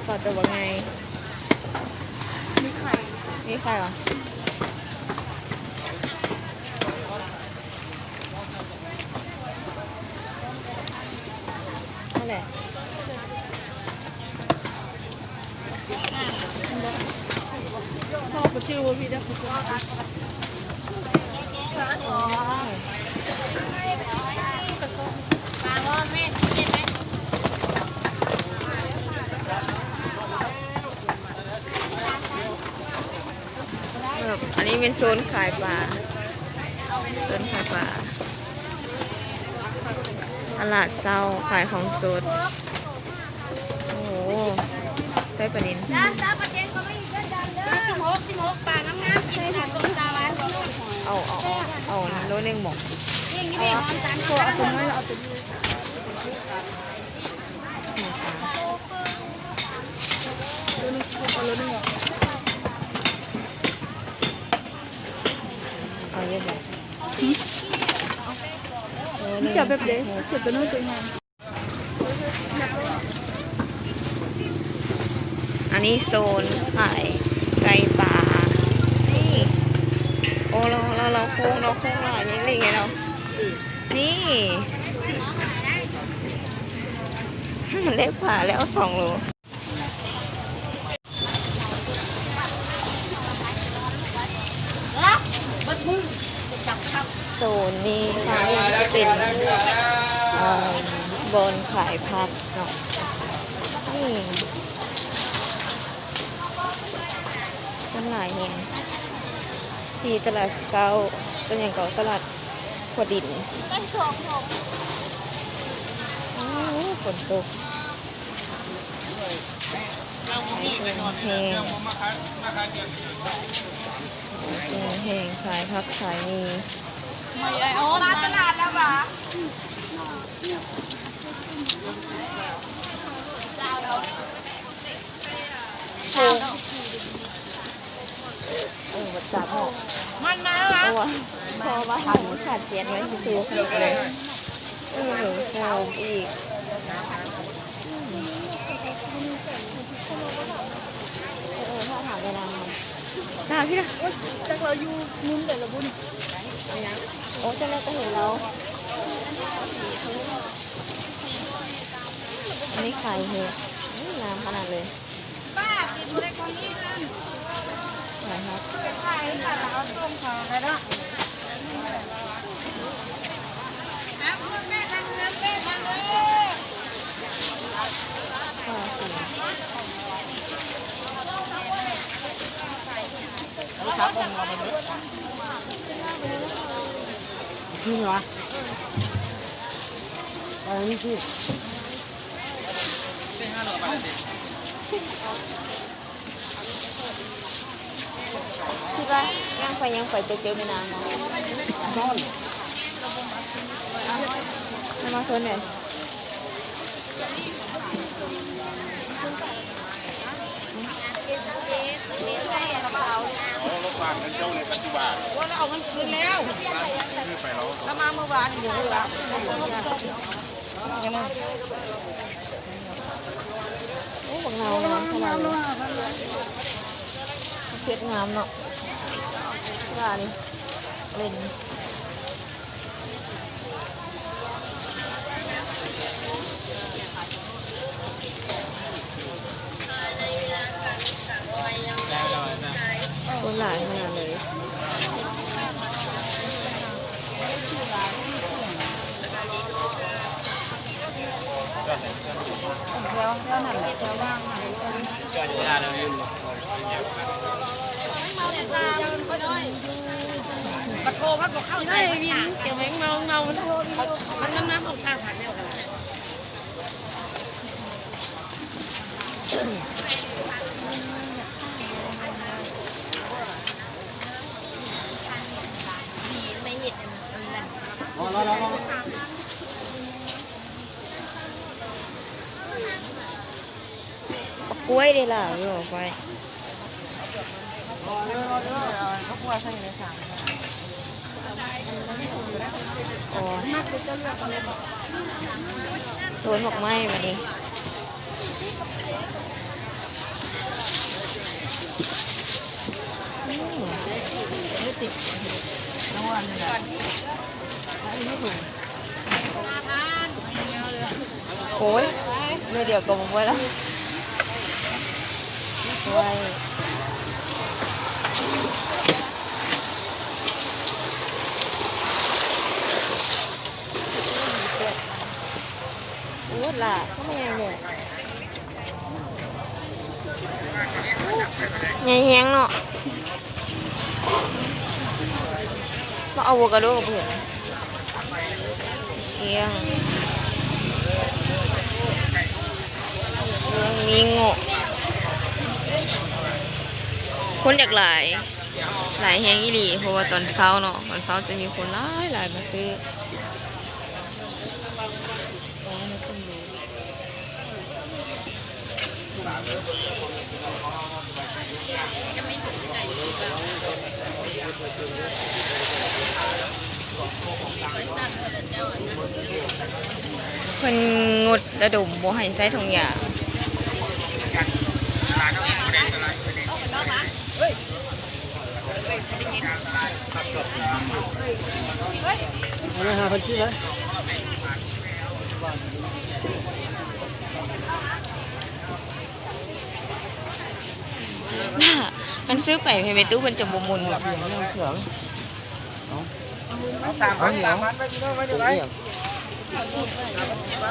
ປາຕົວບັກໃຫຍ່ ມີໄຂ່ ມີໄຂ່ຫວາ? ນັ້ນແຫຼະ. ອັນນີ້ແມ່ນໂຊນຂາຍປາ ໂຊນຂາຍປາ ຕະຫຼາດເຊົ້າຂາຍຂອງສົດ. ໂອ້ໂຫ ໃສ່ປານິນ ສິບຫົກ ສິບຫົກ ປາງາມໆ ສິບຫົກ ປາຫວານ ເອົາ ເອົາ ເອົາ ເອົາໂລໜຶ່ງບໍ? ນີ້ ນີ້ ເອົາຕົວນ້ອຍ ເອົາຕົວນີ້ ເອົາເຍອະບໍ່? ຈະເອົາແບບໃດ? ເອົາຕົວນ້ອຍ ຕົວໃຫຍ່. ອັນນີ້ໂຊນຂາຍໄກ່ປ່າ ນີ້ ໂອ້ ລາວ ລາວ ລາວໂຄ້ງ ລາວໂຄ້ງຫຼາຍ ນີ້ ນີ້ ນີ້ ໄດ້ປາແລ້ວສອງໂລ. ໂຊນນີ້ຂ້າງນີ້ຈະເປັນ ເອີ ບ່ອນຂາຍຜັກເນາະ ນີ້ ຄົນຫຼາຍແຮງ ທີ່ຕະຫຼາດເຊົ້າ ເປັນຫຍັງເກາະ ຕະຫຼາດຂົວດິນ ໂອ້ ຝົນຕົກ. ຂາຍເຄື່ອງແຫ້ງ ຂາຍເຄື່ອງແຫ້ງ ຂາຍຜັກ ຂາຍໝີ່ ມາຕະຫຼາດແລ້ວຫວາ? ໂອ້ ເອີ ບໍ່ຈັກເນາະ ມັນມາແລ້ວຫວາ? ເພາະວ່າ ເພາະວ່າເຮົາຂາດແຄນໄວ້ ຊິໂທເຊັກເລີຍ ເອີ ໂທອີກ. ເອີ ເອີ ຖ້າຖາມໄປນຳ ຖາມພີ່ລະ ໂອ້ຍ ຈັກລາວຢູ່ມຸມໃດລະບຸນີ້ ໂອ້ ຈັ່ງໃດກໍເຫັນລາວ ອັນນີ້ຂາຍເຫັດ ງາມຂະໜາດເລີຍ. ຄິດວ່າຍ່າງໄປຍ່າງໄປຈະເຈີແມ່ນາງບໍ່? ແມ່ນາງໂຊນໃດ? ໂອ້ ບັກນາວງາມຂະໜາດເລີຍ ເຫັດງາມເນາະ ວ່ານີ້ ເຫຼັ້ນ ຄົນຫຼາຍຂະໜາດເລີຍ. ແຖວ ແຖວນັ້ນແຫຼະ ແຖວວ່າງຫັ້ນ ກະໂທມັນບໍ່ເຂົ້າໃຈ ໄອ້ວິນ ແກແມ່ງເມົາ ເມົາ ມັນໂທ ມັນ ມັນ ມັນ ມັນ ມັນ ບັກກ້ວຍເດ້ລະ ເອີ ບັກກ້ວຍ ໂອ້ ໂຊນດອກໄມ້ບາດນີ້. ໂອ້ຍ ໜ່ວຍດຽວກໍບໍ່ໝົດລະ. ໂອ້ຍ ໂອ້ຍ ລະ ທຳໄມໃຫຍ່ແທ້? ໃຫຍ່ແຮງເນາະ. ມາອາໂວກາໂດກໍບໍ່ເຫັນ. ເອີງ ເອີງມີເງາະ. ຄົນຢາກຫຼາຍ ຫຼາຍແຮງອີ່ຫຼີ ເພາະວ່າຕອນເຊົ້າເນາະ, ຕອນເຊົ້າຈະມີຄົນຫຼາຍໆມາຊື້. ເພິ່ນງົດລະດົມບໍ່ໃຫ້ໃຊ້ຖົງຢາງ. ເອົາເລີຍ ຫ້າພັນກີບເລີຍ. ລະ ຄັນຊື້ໄປໃຫ້ແມ່ຕູ້ເພິ່ນຈະບໍ່ໝູນບໍ່? ເອົາສາມພັນ ສາມພັນໄປ ພີ່ນ້ອງ ໄປ ໄປ ໄປ.